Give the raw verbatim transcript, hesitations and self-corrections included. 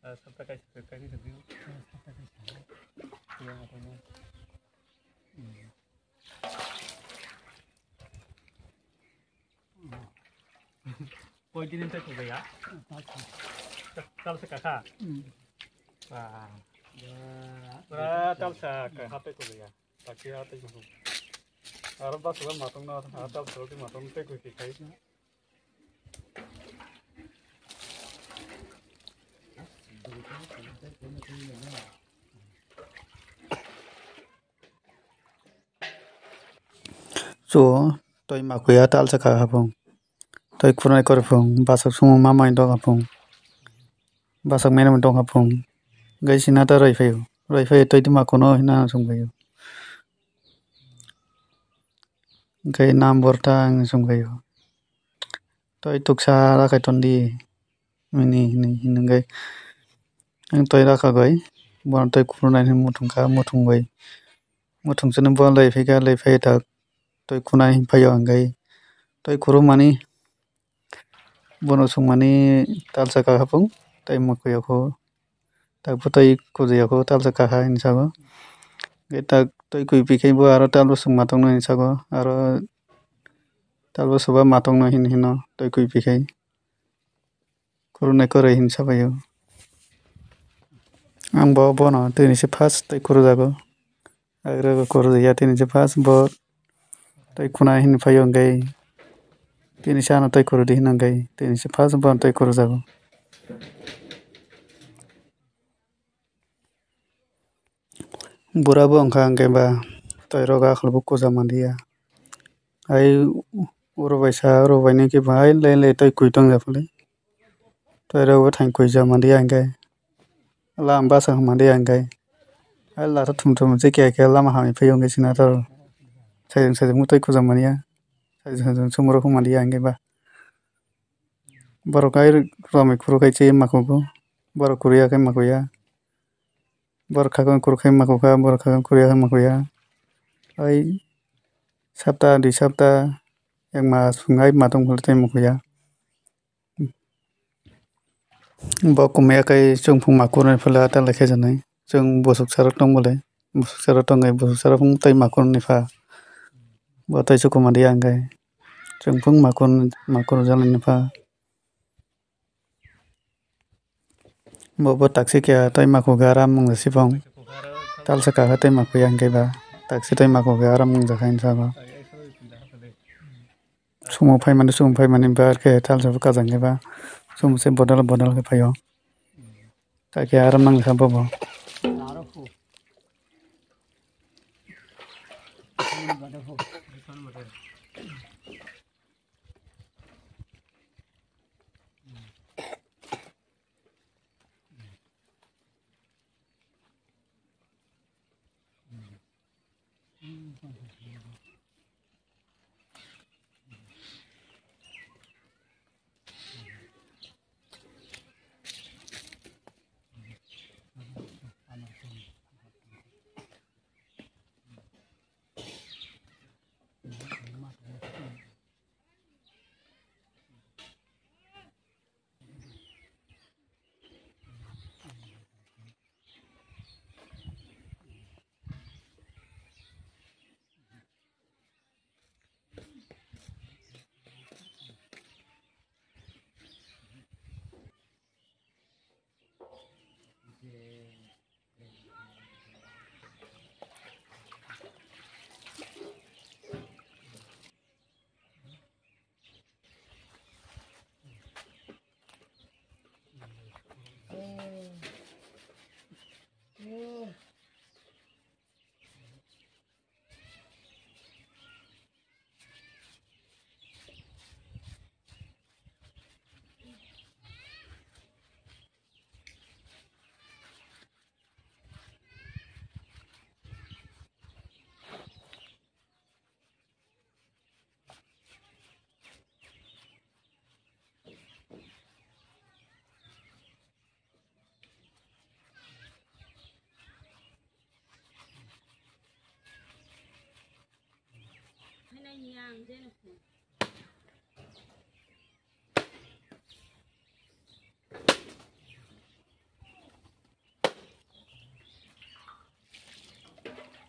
Sapta kaisa kaisa kaisa. Koi din tei kuja ya? Talsa kakha. Ba. Pura talsa kakha tei kuja ya. Taki ya tei kuja. Aro ba suba matong na, aro talsa roti matong tei kuja kai. Chu twi makuya talsa kha hapung. Twi khurnai kor phung, bwswk sumung mamai dok hapung. Bwswk menamai dok hapung. Gai sina ta roi phaio. Roi phaio twi twi makuno hina sung phaio. Gai nam borta ang sung phaio. Twi tuksa rakhai tondi. Mini hini hini gai. Ang twi rakha gai. Bono twi khurnai hini muthung kha, muthung gai. Muthung chini bo lai phai kha, lai phai ta. Twi khuna hin phaio ang gai. Twi khuru mani bono sung mani talsa kha hapung. Twi makuya kho. Tak bo twi kuju ya kho talsa kha ha hin sago. Gai tak twi kui pi khai bo aro talbo sung matong no hin sago. Aro talbo suba matong no hin hino twi kui pi khai. Khurunai kwrwi hin sabaio. Ang bo bono tini se first tei khuru jago. Agra go khuru ya tini se first bo tei khuna hin phaio hwnkhe tini se ano tei khuru di hin hwnkhe tini se first bo tei khuru jago. Bura bo wngkha hwnkhe ba twi rok akhol bo kuja manliya. Hai oro bai sa oro bai nw khe bo hai le le twi kui tong ya phale. Twi rok bo thang kui ja manliya hwnkhe lama bwswk manliya hwnkhe hai latha thum thum se kiya kiya lama hamya phai o hwnkhe sina tor sajwk sajwk twi kuja manliya sajwk sajwk sumrok manliya hwnkhe ba. Borok hai romwi khuru khai chwi makugo, borok kuru ya khe makuya. Borok khakang kuru khai makuka, borok khakang kuru ya khe makuya. Hai sapta, dui sapta, ek mas wng hai matwng phuru tei makuya. Bo kumya khe chwng phung makurni phula ta lekhe janai. Chwng bwswk sarok tong bole, bwswk sarok tongwi bwswk sarok phung tei makurni pha. Bo tei chukuma di ang khe. Chwng phung makur, makur jalani pha. Bo, bo taksi khe tei makuga ram wng sibong. Talsa kaha tei makuya hwnkhe ba. Taksi tei makuga ram wng jakha hinsa ba. Sumo phaimani, sumo phaimani bar khe talsa bo kajang khe ba. Sumo se bodol, bodol khe phaio. Takhe aro nang kha bobo. Hainai ni ang je no